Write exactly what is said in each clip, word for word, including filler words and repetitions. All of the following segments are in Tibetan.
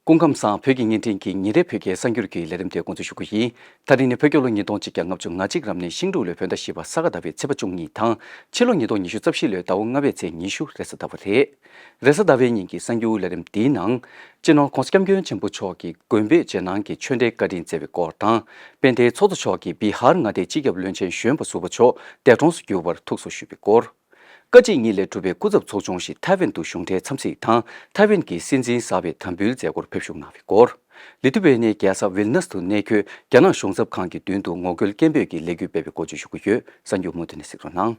སྐུ་ཁམས་བཟང་། བོད་ཀྱི་བརྙན་འཕྲིན་གྱི་ཉིན་རེའི་བོད་སྐད་གསར་འགྱུར་གྱི་ལས་རིམ་དེ་འགོ་འཛུགས་ཞུ་གི་ཡིན། ད་རིང་ནི་བོད་རྒྱལ་ལོ་ཉིས་སྟོང་ཆིག་བརྒྱ་ལྔ་བཅུ་ང་གཅིག་རབ་གནས་ཤིང་འབྲུག་ལོའི་བོད་ཟླ་བཞི་པ་ས་ག་ཟླ་བའི་ཚེས་པ་བཅུ་གཉིས་དང་། ཕྱི་ལོ་ཉིས་སྟོང་ཉི་ཤུ་རྩ་བཞི་ལོའི་ཟླ་བ་ལྔ་པའི་ཚེས་ཉི་ཤུ་རེས་གཟའ་ཟླ་བ་རེད། རེས་གཟའ་ཟླ་བའི་ཉིན་གྱི་གསར་འགྱུར་ལས་རིམ་འདིའི་ནང་། སྤྱི་ནོར་༧གོང་ས་༧སྐྱབས་མགོན་ཆེན་པོ་མཆོག་གིས་དགོན་པའི་རྗེས་གནང་གི་ཆོས་འབྲེལ་བཀའ་དྲིན་སྩལ་བའི་སྐོར་དང་། དཔལ་ལྡན་ཚོགས་གཙོ་མཆོག་གིས་བི་ཧར་མངའ་སྡེའི་སྤྱི་ཁྱབ་བློན་ཆེན་གཞོན་པ་ཟུར་པ་མཆོག་འདས་གྲོངས་སུ་གྱུར་བར་ཐུགས་གསོ་ཞུས་པའི་སྐོར། བཀའ་སྤྱི་གཉིས་ལས་གྲུབ་པའི་སྐུ་ཚབ་ཚོགས་ཆུང་ཞིག་ཐའེ་ཝན་དུ་གཞུང་འབྲེལ་འཚམས་གཟིགས་དང་ཐའེ་ཝན་གྱི་སྲིད་འཛིན་གསར་པའི་དམ་འབུལ་མཛད་སྒོར་ཕེབས་བཞུགས་གནང་བའི་སྐོར། ལི་ཐུ་ཝེ་ནི་རྒྱལ་ས་ཝིལ་ནས་དུ་གནས་འཁོད་རྒྱ་ནག་གཞུང་ཚབ་ཁང་གི་མདུན་དུ་ངོ་རྒོལ་སྐད་འབོད་ཀྱི་ལས་འགུལ་སྤེལ་བའི་སྐོར་བརྗོད་ཞུ་གི་ཡོད། གསར་འགྱུར་མུ་མཐུད་ནས་གཟིགས་རོགས་གནང་།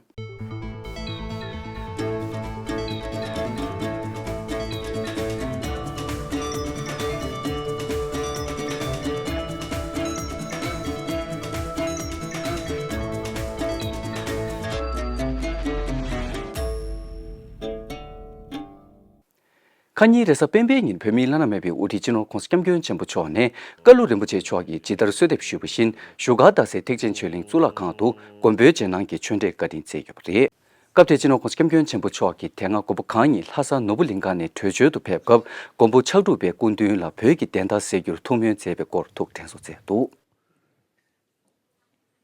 ཁ་ཉིན་རེས་གཟའ་སྤེན་པའི་ཉིན་བོད་མིའི་བླ་ན་མེད་པའི་དབུ་ཁྲིད་སྤྱི་ནོར་༧གོང་ས་༧སྐྱབས་མགོན་ཆེན་པོ་མཆོག་ནས་ཀ་ལུ་རིན་པོ་ཆེ་མཆོག་གིས་ཇི་ལྟར་གསོལ་འདེབས་ཞུས་པ་བཞིན་བཞུགས་སྒར་རྡ་སའི་ཐེག་ཆེན་ཆོས་གླིང་གཙུག་ལག་ཁང་དུ་མགོན་པོའི་རྗེས་གནང་གི་ཆོས་འབྲེལ་བཀའ་དྲིན་སྩལ་ཡོད་པ་རེད། སྐབས་དེར་སྤྱི་ནོར་༧གོང་ས་༧སྐྱབས་མགོན་ཆེན་པོ་མཆོག་གིས་དེ་སྔ་མགོན་པོ་གང་ཉིད་ལྷ་ས་ནོར་བུ་གླིང་ཁ་ནས་བྲོས་བྱོལ་དུ་ཕེབས་སྐབས་མགོན་པོ་ཕྱག་དྲུག་པའི་སྐུ་མདུན་ལ་བོད་ཀྱི་བདེན་མཐའ་སེལ་རྒྱུར་ཐུགས་སྨོན་མཛད་པའི་སྐོར་ཐུགས་དྲན་གསོ་མཛད་འདུག།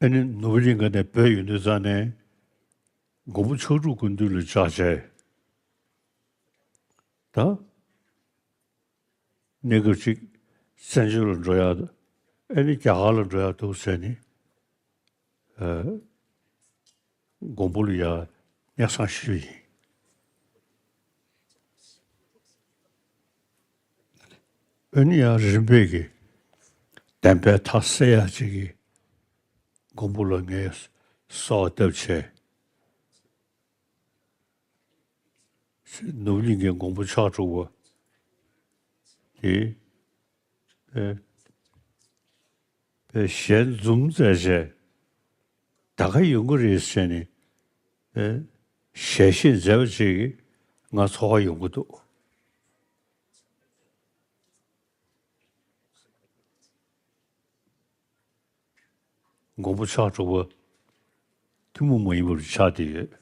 ཨ་ནི་ནོར་བུ་གླིང་ཁ་ནས་བྲོས་ཡོང་དུས་ཙང་ནས་མགོན་པོ་ཕྱག་དྲུག་སྐུ་མདུན་ལ་བཅར་བྱས། ད་གནས་སྐབས་ཅིག་བཙན་བྱོལ་ལ་འགྲོ་ཡག་ཨ་ནི་རྒྱ་གར་ལ་འགྲོ་ཡག་འདུག་ཟེར་ནས་ཨ་མགོན་པོ་ལ་ཡ་སྙན་སེང་ཞུས་ཡིན། ཨ་ནི་ཡང་རིམ་པས་ཀྱི་བདེན་པའི་མཐའ་གསལ་ཡག་ཅིག་གི་མགོན་པོ་ལ་ངས་གསོལ་བ་བཏབ་བྱས། ནོར་བུ་གླིང་གའི་མགོན་པོ་ཕྱག་དྲུག་པ་དེ་ཨེ་ཨེ་ཞལ་འཛུམ་མཛད་བྱས་ད་ག་ཡོང་གི་རེད་ཟེར་ནས་ཨེ་ཞལ་བཞེས་མཛད་པ་ཅིག་ང་ཚོར་ཡོང་གི་འདུག། མགོན་པོ་ཕྱག་དྲུག་པ་ཐུན་མོང་མ་ཡིན་པར་ཆགས་བསྡད་ཡོད།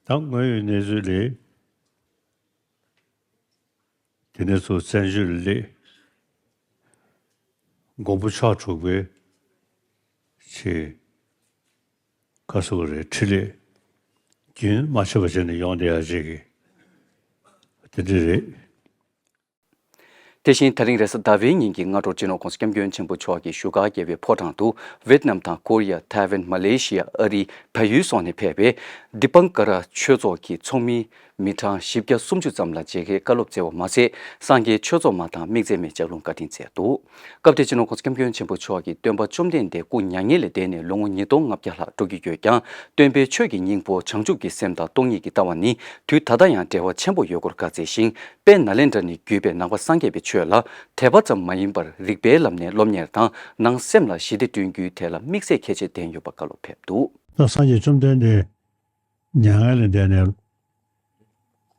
ད་དངོས་ཡོད་གནས་ཚུལ་ལས་དེ་ནས་ཚུར་བཙན་བྱོལ་ལ་སླེབས། མགོན་པོ་ཕྱག་དྲུག་པའི་ཆེད་ཁ་སོ་རེ་འཕྲིན་ལས་རྒྱུན་མ་ཆད་པ་བྱས་ནས་ཡོང་བསྡད་ཡ་ཅིག་གི་དེ་འདྲ་རེད། དེ་བཞིན་ད་རིང་རེས་གཟའ་ཟླ་བའི་ཉིན་གྱི་སྔ་དྲོར་སྤྱི་ནོར་༧གོང་ས་༧སྐྱབས་མགོན་ཆེན་པོ་མཆོག་གིས་བཞུགས་སྒར་རྒྱལ་བའི་ཕོ་བྲང་དུ་ཝེད་ནམ་དང་ཀོ་རི་ཡ། ཐའེ་ཝན། མ་ལེ་ཤི་ཡ། ཨ་རི། བལ་ཡུལ་སོགས་ནས་ཕེབས་པའི་དི་པང་ཀ་ར་ཆོས་ཚོགས་ཀྱི་ཚོགས་མི་མི་གྲངས་བཞི་བརྒྱ་སུམ་ཅུ་ཙམ་ལ་མཇལ་ཁའི་བཀའ་སློབ་སྩལ་བ་མ་ཟད། སངས་རྒྱས་ཆོས་ཚོགས་མ་དང་དམིགས་བརྩེ་མའི་ལྕགས་ལུང་བཀའ་དྲིན་སྩལ་འདུག། སྐབས་དེར་སྤྱི་ནོར་༧གོང་ས་༧སྐྱབས་མགོན་ཆེན་པོ་མཆོག་གིས་སྟོན་པ་བཅོམ་ལྡན་འདས་སྐུ་མྱ་ངན་ལས་འདས་ནས་ལོ་ངོ་ཉིས་སྟོང་ལྔ་བརྒྱ་ལྷག་འགྲོ་གི་ཡོད་ཀྱང་། སྟོན་པའི་ཆོས་ཀྱི་སྙིང་པོ་བྱང་ཆུབ་ཀྱི་སེམས་དང་སྟོང་ཉིད་ཀྱི་ལྟ་བ་ནི་དུས་ད་ལྟ་ཡང་འབྲེལ་བ་ཆེན་པོ་ཡོད་སྐོར་བཀའ་སྩལ་ཞིང་། དཔལ་ནཱ་ལེནྡྲ་ནས་བརྒྱུད་པའི་ནང་པ་སངས་རྒྱས་པའི་ཆོས་ལ་དད་པ་ཙམ་མ་ཡིན་པར་རིག་པའི་ལམ་ནས་སློབ་གཉེར་དང་ནང་སེམས་ལ་ཞི་བདེ་བསྐྲུན་རྒྱུའི་ཐད་ལ་དམིགས་བསལ་གལ་ཆེར་ལྡན་ཡོད་པ་བཀའ་སློབ་ཕེབས་འདུག། ད་སངས་རྒྱས་བཅོམ་ལྡན་འདས་མྱ་ངན་ལས་འདས་ནས་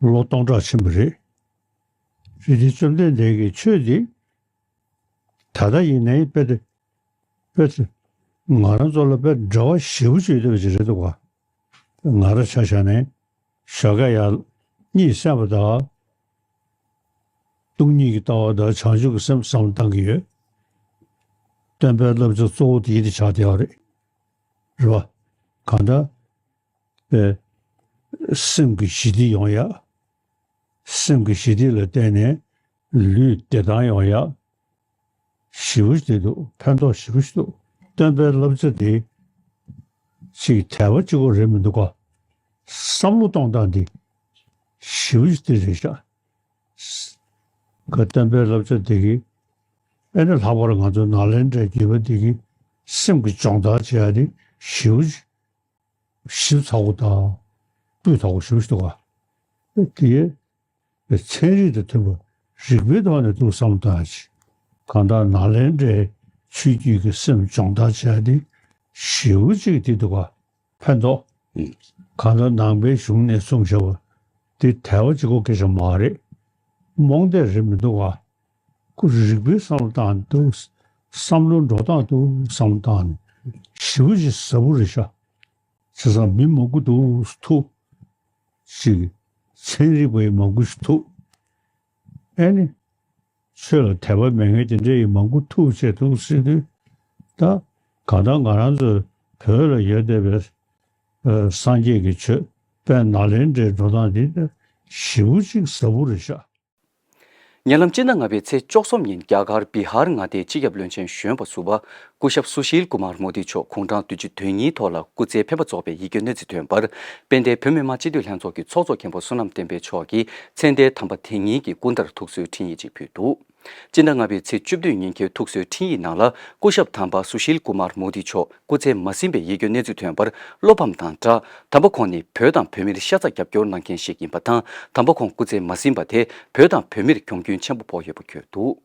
ལོ་སྟོང་ཕྲག་ཕྱིན་པ་རེད། རེད་དེ་བཅོམ་ལྡན་འདས་ཀྱི་ཆོས་འདི་ད་ལྟ་ཡིན་ནའི་དཔེ་དེ་དཔེ་དེ་ང་རང་ཚོ་ལ་དཔེ་འབྲེལ་བ་ཞེ་པོ་ཅིག་ཡོད་པ་ཅིག་རེད་འདུག་ག། ང་རང་ཆ་བཞག་ནས་ཞོགས་ཀས་ཡར་གཉིད་སད་པ་དང་། སྟོང་ཉིད་ཀྱི་ལྟ་བ་དང་བྱང་ཆུབ་ཀྱི་སེམས་བསམ་བློ་བཏང་གི་ཡོད། སྟོན་པའི་བསླབ་བྱ་གཙོ་བོ་དེ་ཡིད་དུ་ཆགས་བསྡད་ཡོད་རེད། རེད་བ། གང་ལྟར། པའི་སེམས་ཀྱི་ཞི་བདེ་ཡོང་ཡ། སེམས་ཀྱི་ཞི་བདེ་ལ་བརྟེན་ནས་ལུས་བདེ་ཐང་ཡོང་ཡ། ཞེ་པོ་ཞིག་འདུག། ཕན་ཐོགས་ཞེ་པོ་ཞིག་འདུག། སྟོན་པའི་བསླབ་བྱ་དེ་ཅིག་དད་པ་གཅིག་པོ་རེད་མི་འདུག་ག། བསམ་བློ་གཏོང་སྟངས་དེ་ཞེ་པོ་ཞིག་དེ་རེད་ཤག། ག་སྟོན་པའི་བསླབ་བྱ་དེ་གི་ཨེ་ནི་ལྷག་པར་ང་ཚོ་ནཱ་ལེནྡྲའི་བརྒྱུད་པ་དེ་གི་སེམས་ཀྱི་སྦྱོང་བརྡར་བྱེད་ཡ་དེ་ཞེ་པོ་ཞིག་ཞིབ་ཚགས་པོ་དང་སྤུས་དག་པོ་ཞེ་པོ་ཞིག་འདུག་ག། དེ་ཚན་རིག་དང་མཐུན་པ་རིག་པའི་ཐོག་ནས་ཐུགས་བསམ་བཏང་ཡ་ཅིག། གང་ལྟར་ནཱ་ལེནྡྲའི་ཆོས་བརྒྱུད་ཀྱི་སེམས་སྦྱོང་བརྡར་བྱས་ཏེ་ཞེ་པོ་ཅིག་དེ་འདུག་ག། ཕན་ཐོགས། ཨུ། གང་ལྟར་ནང་པའི་གཞུང་ནས་གསུངས་བཞག་པ་དེ་དད་པ་གཅིག་པོ་སྐད་ཆ་མ་རེད། རྨོངས་དད་རེད་མི་འདུག་ག། ཁོ་རིག་པའི་བསམ་བློ་བཏང་འདུག། བསམ་བློ་འགྲོ་སྟངས་འདུག། བསམ་བློ་བཏང་ནས་ཞེ་པོ་ཅིག་ཟབ་པོ་རེད་ཤག། བྱས་ཙང་མི་མང་པོ་འདུག་ཐུག་ཅིག་ཚན་རིག་པ་ཡི་མང་པོ་ཞིག་ཐུག། ཨེ་ནི། ཆོས་ལ་དད་པ་མེད་མཁན་དེ་འདྲ་ཡི་མང་པོ་ཐུག་བྱས་འདུག་ཟེར་དུས། ད་གང་ལྟར་ང་རང་ཚོའི་བོད་ལ་ཡོད་བསྡད་པའི་ཨ་སངས་རྒྱས་ཀྱི་ཆོས་དཔལ་ནཱ་ལེནྡྲའི་འགྲོ་སྟངས་འདི་ཞེ་པོ་ཅིག་ཟབ་པོ་རེད་ཤག་ཉེ་ལམ་སྤྱི་ཟླ་ལྔ་པའི་ཚེས་བཅུ་གསུམ་ཉིན་རྒྱ་གར་བི་ཧར་མངའ་སྡེའི་སྤྱི་ཁྱབ་བློན་ཆེན་གཞོན་པ་ཟུར་པ་སྐུ་ཞབས་སུ་ཤིལ་ཀུ་མར་མོ་དི་མཆོག་དགུང་གྲངས་བདུན་ཅུ་དོན་གཉིས་ཐོག་ལ་སྐུ་ཚེ་འཕེན་པ་རྫོགས་པའི་ཡིད་སྐྱོ་གནས་ཚུལ་ཐོན་པར། དཔལ་ལྡན་བོད་མི་མང་སྤྱི་འཐུས་ལྷན་ཚོགས་ཀྱི་ཚོགས་གཙོ་མཁན་པོ་བསོད་ནམས་བསྟན་འཕེལ་མཆོག་གིས་མཚན་ལྡན་དམ་པ་དེ་ཉིད་ཀྱི་སྐུ་འདྲར་ཐུགས་གསོའི་འཕྲིན་ཡིག་ཅིག་ཕུལ་འདུག་སྤྱི་ཟླ་ལྔ་པའི་ཚེས་བཅུ་བདུན་ཉིན་ཁའི་ཐུགས་གསོའི་འཕྲིན་ཡིག་ནང་ལ། སྐུ་ཞབས་དམ་པ་སུ་ཤིལ་ཀུ་མར་མོ་དི་མཆོག་སྐུ་ཚེ་མ་ཟིན་པའི་ཡིད་སྐྱོ་གནས་ཚུལ་ཐོན་པར། བློ་ཕམ་དང་སྦྲགས། དམ་པ་ཁོང་ནི་བོད་དང་བོད་མིར་ཤ་ཚ་རྒྱབ་སྐྱོར་གནང་མཁན་ཞིག་ཡིན་པ་དང་། དམ་པ་ཁོང་སྐུ་ཚེ་མ་ཟིན་པ་དེ་བོད་དང་བོད་མིར་གྱོང་གུན་ཆེན་པོ་ཕོག་ཡོད་པ་བཀོད་འདུག་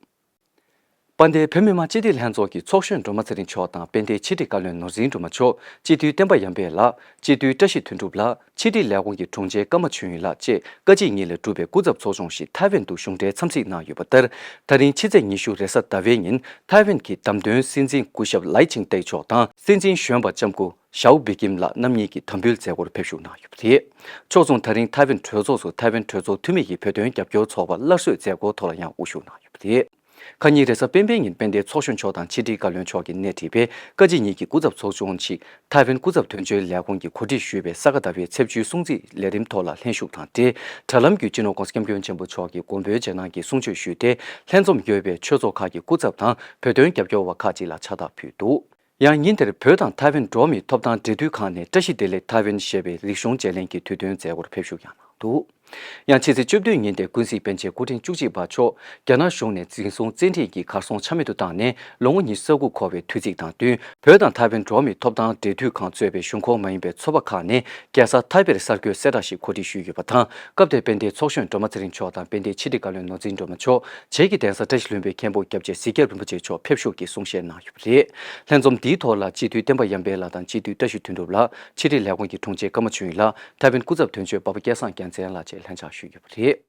དཔལ་ལྡན་བོད་མི་མང་སྤྱི་འཐུས་ལྷན་ཚོགས་ཀྱི་ཚོགས་གཞོན་སྒྲོལ་མ་ཚེ་རིང་མཆོག་དང་། དཔལ་ལྡན་ཕྱི་དྲིལ་བཀའ་བློན་ནོར་འཛིན་སྒྲོལ་མ་མཆོག་སྤྱི་འཐུས་བསྟན་པ་ཡར་འཕེལ་ལགས། སྤྱི་འཐུས་བཀྲ་ཤིས་དོན་གྲུབ་ལགས། ཕྱི་དྲིལ་ལས་ཁུངས་ཀྱི་དྲུང་ཆེ་ཀརྨ་ཆོས་དབྱིངས་ལགས་བཅས་བཀའ་སྤྱི་གཉིས་ལ་གྲུབ་པའི་སྐུ་ཚབ་ཚོགས་ཆུང་ཞིག་ཐའེ་ཝན་དུ་གཞུང་འབྲེལ་འཚམས་གཟིགས་གནང་ཡོད་པ་ལྟར། ད་རིང་ཕྱི་ཚེས་ཉི་ཤུ་རེས་གཟའ་ཟླ་བའི་ཉིན་ཐའེ་ཝན་གྱི་བདམས་ཐོན་སྲིད་འཛིན་སྐུ་ཞབས་ལའེ་ཆིང་ཏེ་མཆོག་དང་། སྲིད་འཛིན་གཞོན་པ་ལྕམ་སྐུ་ཞའོ་བི་ཀིམ་ལགས་རྣམ་གཉིས་ཀྱིས་དམ་འབུལ་མཛད་སྒོར་ཕེབས་བཞུགས་གནང་ཡོད་པ་རེད། ཕྱོགས་མཚུངས་ད་རིང་ཐའེ་ཝན་གྲོས་ཚོགས་སུ་ཐའེ་ཝན་གྲོས་ཚོགས་འཐུས་མི་ཡི་བོད་དོན་རྒྱབ་སྐྱོར་ཚོགས་པ་སླར་གསོའི་མཛད་སྒོ་ཐོག་ལ་ཡང་དབུ་བཞུགས་གནང་ཡོད་པ་རེད། ཁ་ཉིན་རེས་གཟའ་སྤེན་པའི་ཉིན་དཔལ་ལྡན་ཚོགས་གཞོན་མཆོག་དང་ཕྱི་དྲིལ་བཀའ་བློན་མཆོག་གིས་སྣེ་ཁྲིད་པའི་བཀའ་སྤྱི་གཉིས་ཀྱི་སྐུ་ཚབ་ཚོགས་ཆུང་ཞིག་ཐའེ་ཝན་སྐུ་ཚབ་དོན་གཅོད་ལས་ཁུངས་ཀྱིས་གོ་སྒྲིག་ཞུས་པའི་ས་ག་ཟླ་བའི་ཚེས་བཅུའི་སྲུང་བརྩི་ལས་རིམ་ཐོག་ལ་ལྷན་ཞུགས་དང་འབྲེལ། དྲ་ལམ་བརྒྱུད་སྤྱི་ནོར་༸གོང་ས་༸སྐྱབས་མགོན་ཆེན་པོ་མཆོག་གི་མགོན་པོའི་རྗེས་གནང་གི་གསུང་ཆོས་ཞུས་ཏེ། ལྷན་འཛོམས་ཡོད་པའི་ཆོས་ཚོགས་ཁག་གི་སྐུ་ཚབ་དང་བོད་དོན་རྒྱབ་སྐྱོར་བ་ཁག་ཅིག་ལ་ཕྱག་རྟགས་ཕུལ་འདུག་ཡང་ཉིན་དེར་བོད་དང་ཐའེ་ཝན་འགྲོ་བ་མིའི་ཐོབ་ཐང་འབྲེལ་མཐུད་ཁང་ནས་བཀྲ་ཤིས་བདེ་ལེགས་ཐའེ་ཝན་ཞེས་པའི་རིག་གཞུང་བརྗེ་ལེན་གྱི་དུས་སྟོན་མཛད་སྒོར་ཕེབས་བཞུགས་ཀྱང་གནང་འདུག་ཡང་ཕྱི་ཚེས་བཅུ་བདུན་ཉིན་དེ་ཀུན་གཟིགས་པཎ་ཆེན་སྐུ་ཕྲེང་བཅུ་གཅིག་པ་མཆོག་རྒྱ་ནག་གཞུང་ནས་འཛིན་བཟུང་བཙན་ཁྲིད་ཀྱིས་གར་སོང་ཆ་མེད་དུ་བཏང་ནས་ལོ་ངོ་ཉི་ཤུ་རྩ་དགུ་འཁོར་བའི་དུས་ཚིགས་དང་བསྟུན། བོད་དང་ཐའེ་ཝན་འགྲོ་བ་མིའི་ཐོབ་ཐང་འབྲེལ་མཐུད་ཁང་གཙོས་པའི་གཞུང་ཁོངས་མ་ཡིན་པའི་ཚོགས་པ་ཁག་ནས་རྒྱལ་ས་ཐའེ་པེར་གསར་འགོད་གསལ་བསྒྲགས་ཤིག་གོ་སྒྲིག་ཞུས་ཡོད་པ་དང་། སྐབས་དེར་དཔལ་ལྡན་ཚོགས་གཞོན་སྒྲོལ་མ་ཚེ་རིང་མཆོག་དང་དཔལ་ལྡན་ཕྱི་དྲིལ་བཀའ་བློན་ནོར་འཛིན་སྒྲོལ་མ་མཆོག་བྱེས་ཀྱི་གདན་ས་བཀྲ་ཤིས་ལྷུན་པོའི་མཁན་པོ་སྐྱབས་རྗེ་གཟིགས་རྒྱབ་རིན་པོ་ཆེ་མཆོག་ཕེབས་བཞུགས་ཀྱིས་གསུང་བཤད་གནང་ཡོད་པ་རེད། ལྷན་འཛོམས་འདིའི་ཐོག་ལ་སྤྱི་འཐུས་བསྟན་པ་ཡར་འཕེལ་ལགས་དང་སྤྱི་འཐུས་བཀྲ་ཤིས་དོན་གྲུབ་ལགས། ཕྱི་དྲིལ་ལས་ཁུངས་ཀྱི་དྲུང་ཆེ་ཀརྨ་ཆོས་དབྱིངས་ལགས། ཐའེ་ཝན་སྐུ་ཚབ་དོན་གཅོད་པ་པ་སྐལ་བཟང་རྒྱལ་མཚན་ལགས་བཅས་ལྷན་ཕྱག་ཞུས་ཡོད་པ་རེད།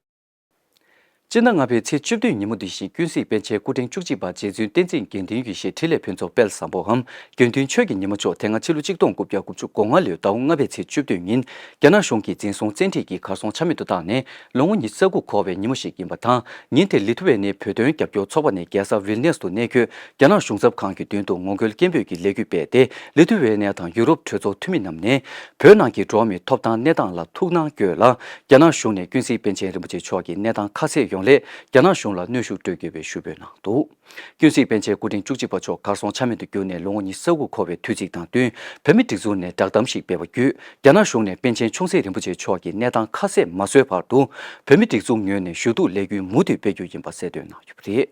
སྤྱི་ཟླ་ལྔ་པའི་ཚེས་བཅུ་བདུན་ཉིན་མོ་འདི་བཞིན་ཀུན་གཟིགས་པཎ་ཆེན་སྐུ་ཕྲེང་བཅུ་གཅིག་པ་རྗེ་བཙུན་བསྟན་འཛིན་དགེ་འདུན་ཡེ་ཤེས་འཕྲིན་ལས་ཕུན་ཚོགས་དཔལ་བཟང་པོའམ་དགེ་འདུན་ཆོས་ཀྱི་ཉི་མ་མཆོག་དེ་སྔ་ཕྱི་ལོ་གཅིག་སྟོང་དགུ་བརྒྱ་དགུ་བཅུ་གོ་ལྔ་ལོའི་ཟླ་བ་ལྔ་པའི་ཚེས་བཅུ་བདུན་ཉིན་རྒྱ་ནག་གཞུང་གིས་འཛིན་བཟུང་བཙན་ཁྲིད་ཀྱིས་གར་སོང་ཆ་མེད་དུ་བཏང་ནས་ལོ་ངོ་ཉི་ཤུ་རྩ་དགུ་འཁོར་བའི་ཉིན་མོ་ཞིག་ཡིན་པ་དང་། ཉིན་དེར་ལི་ཐུ་ཝེ་ནི་བོད་དོན་རྒྱབ་སྐྱོར་ཚོགས་པ་ནས་རྒྱལ་ས་ཝིལ་ནེས་སུ་གནས་འཁོད་རྒྱ་ནག་གཞུང་ཚབ་ཁང་གི་མདུན་དུ་ངོ་རྒོལ་སྐད་འབོད་ཀྱི་ལས་འགུལ་སྤེལ་ཏེ། ལི་ཐུ་ཝེ་ནེ་དང་ཡུ་རོབ་གྲོས་ཚོགས་འཐུས་མི་རྣམས་ནས་བོད་ནང་གི་འགྲོ་བ་མིའི་ཐོབ་ཐང་གནས་སྟངས་ལ་ཐུགས་སྣང་དགོས་ལ། རྒྱ་ནག་གཞུང་ནས་ཀུན་གཟིགས་པཎ་ཆེན་རིན་པོ་ཆེ་མཆོག་གི་གནས་སྟངས་ཁ་གསལ་ཡོང་སླད་རྒྱ་ནག་གཞུང་ལ་གནོན་ཤུགས་སྤྲོད་དགོས་པའི་ཞུ་འབོད་གནང་འདུག་ཀུན་གཟིགས་པཎ་ཆེན་སྐུ་ཕྲེང་བཅུ་གཅིག་པ་མཆོག་གར་སོང་ཆ་མེད་དུ་གྱུར་ནས་ལོ་ངོ་ཉི་ཤུ་རྩ་དགུ་འཁོར་བའི་དུས་ཚིགས་དང་བསྟུན། བོད་མིའི་སྒྲིག་འཛུགས་ནས་བསྒྲགས་གཏམ་ཞིག་སྤེལ་བ་བརྒྱུད། རྒྱ་ནག་གཞུང་ནས་པཎ་ཆེན་ཆུང་སྲིད་རིན་པོ་ཆེ་མཆོག་གི་གནས་སྟངས་ཁ་གསལ་མ་བཟོས་བར་དུ། བོད་མིའི་སྒྲིག་འཛུགས་ངོས་ནས་ཞུ་གཏུག་ལས་འགུལ་མུ་མཐུད་སྤེལ་རྒྱུ་ཡིན་པ་གསལ་སྟོན་གནང་ཡོད་པ་རེད།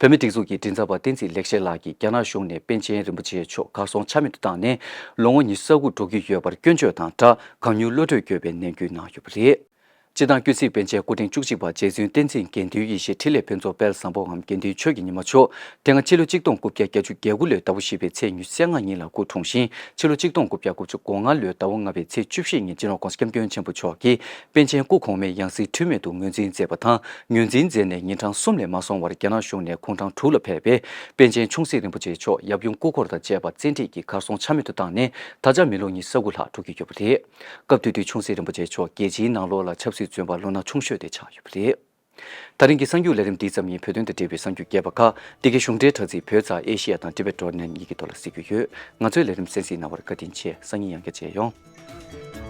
བོད་མིའི་སྒྲིག་འཛུགས་ཀྱི་མགྲིན་ཚབ་པ་བསྟན་འཛིན་ལེགས་བཤད་ལགས་ཀྱིས་རྒྱ་ནག་གཞུང་ནས་པཎ་ཆེན་རིན་པོ་ཆེ་མཆོག་གར་སོང་ཆ་མེད་དུ་བཏང་ནས་ལོ་ངོ་ཉི་ཤུ་རྩ་དགུ་འགྲོ་གི་ཡོད་པར་སྐྱོན་བརྗོད་དང་སྦྲགས། གང་མྱུར་གློད་གྲོལ་དགོས་པའི་ནན་སྐུལ་གནང་ཡོད་པ་རེད། སྤྱིར་བཏང་ཀུན་གཟིགས་པཎ་ཆེན་སྐུ་ཕྲེང་བཅུ་གཅིག་པ་རྗེ་བཙུན་བསྟན་འཛིན་དགེ་འདུན་ཡེ་ཤེས་འཕྲིན་ལས་ཕུན་ཚོགས་དཔལ་བཟང་པོའམ་དགེ་འདུན་ཆོས་ཀྱི་ཉི་མ་མཆོག་དེ་སྔ་ཕྱི་ལོ་གཅིག་སྟོང་དགུ་བརྒྱ་བརྒྱད་ཅུ་གྱ་དགུ་ལོའི་ཟླ་བ་བཞི་པའི་ཚེས་ཉི་ཤུ་རྩ་ལྔ་ཉིན་ལ་སྐུ་འཁྲུངས་ཤིང་། ཕྱི་ལོ་གཅིག་སྟོང་དགུ་བརྒྱ་དགུ་བཅུ་གོ་ལྔ་ལོའི་ཟླ་བ་ལྔ་པའི་ཚེས་བཅུ་བཞི་ཉིན་སྤྱི་ནོར་༸གོང་ས་༸སྐྱབས་མགོན་ཆེན་པོ་མཆོག་གིས་པཎ་ཆེན་སྐུ་གོང་མའི་ཡང་སྲིད་འཁྲུལ་མེད་དུ་ངོས་འཛིན་མཛད་པ་དང་། ངོས་འཛིན་མཛད་ནས་ཉིན་གྲངས་གསུམ་ལས་མ་སོང་བར་རྒྱ་ནག་གཞུང་ནས་ཁོང་གྲངས་དྲུག་ལ་ཕེབས་པའི་པཎ་ཆེན་ཆུང་སྲིད་རིན་པོ་ཆེ་མཆོག་ཡབ་ཡུམ་སྐུ་འཁོར་དང་བཅས་པ་བཙན་ཁྲིད་ཀྱིས་གར་སོང་ཆ་མེད་དུ་བཏང་ནས་ད་ཆ་མི་ལོ་ཉི་ཤུ་རྩ་དགུ་ལྷག་འགྲོ་གི་ཡོད་པ་རེད། སྐབས་དེ་དུས་ཆུང་སྲིད་རིན་པོ་ཆེ་མཆོག་རྒྱལ་སྤྱིའི་ནང་ལོགས་ལ་ཆབ་སྲིད་བཙོན་པ་ལོ་ན་ཆུང་ཤོས་དེ་ཆགས་ཡོད་པ་རེད། ད་རིང་གི་གསར་འགྱུར་ལས་རིམ་འདི་ཙམ་ཡིན། བོད་དོན་དང་འབྲེལ་བའི་གསར་འགྱུར་རྒྱས་པ་ཁག་འདི་གའི་གཞུང་འབྲེལ་དྲ་ཚིགས་བོད་ཙ་ཨེ་ཤི་ཡ་དང་Tibet dot net་གཉིས་ཀྱི་ཐོག་ལ་གཟིགས་རྒྱུ་ཡོད། ང་ཚོའི་ལས་རིམ་གསན་གཟིགས་གནང་བར་བཀའ་དྲིན་ཆེ། སང་ཉིན་ཡང་བསྐྱར་མཇལ་ཡོང་།